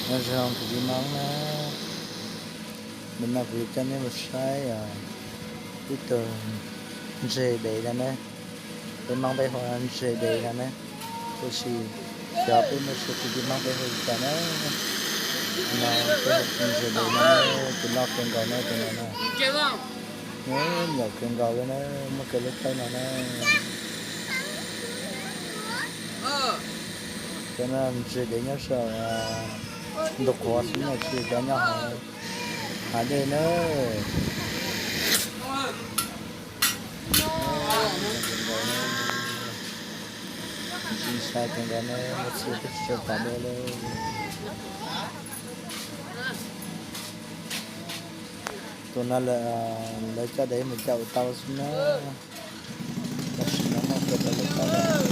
Nyob zoo kwv tij Hmoob na, nim no kuv yuav coj nej mus saib ib tug ntseg dev no na. Peb Hmoob peb hu ntseg dev no na, tiam sis xyov peb Hmoob Suav kwv tij Hmoob peb hu li cas na. No peb hu ntseg dev no na, tus loj kawg nkaus na tus no na. Nws nyuam kawg nkaus li na, muaj kawg lub tawb no na. Cov no ntseg dev nyob saum ntug qhuav xwb na, tsis cov nyob hauv hav dej na. Ntxim ntxhais kawg nkaus na, muaj txhia twb tsis tshua tom dej li. Tus no lawv coj dev mus coj ua tau xwb na. Tam sim no noj kawg rau lub tawb lawm.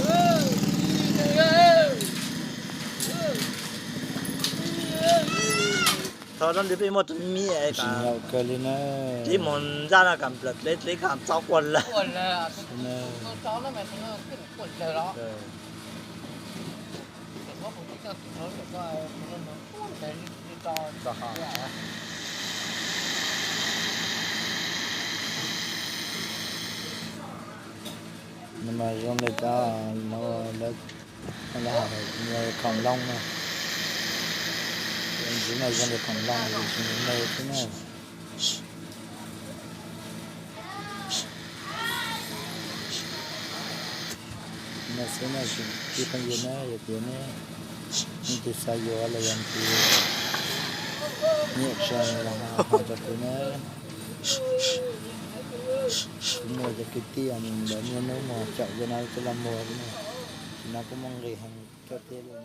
Thaum no nti peb muaj tus me me es tsis nyaum kawg li na. Tib mus ntsaj no kam nplawm dleb dleb kam txob quaj lawg. Nws mas zoo li cov no lawv, lawv hais khoom loo na. Ntxiv no zoo li khoom loo tiam sis nws me xwb na. No xwb na, kwv tij phooj ywg na, yog tias nej leej twg xav yuav los yog tias nyiam tso los ho hais rau kuv na. Kuv muaj cov kwv tij ntawm niaj hnub mus caum cov no coj los muag xwb na. Ces no kuj muaj nqis heev kawg thiab li na.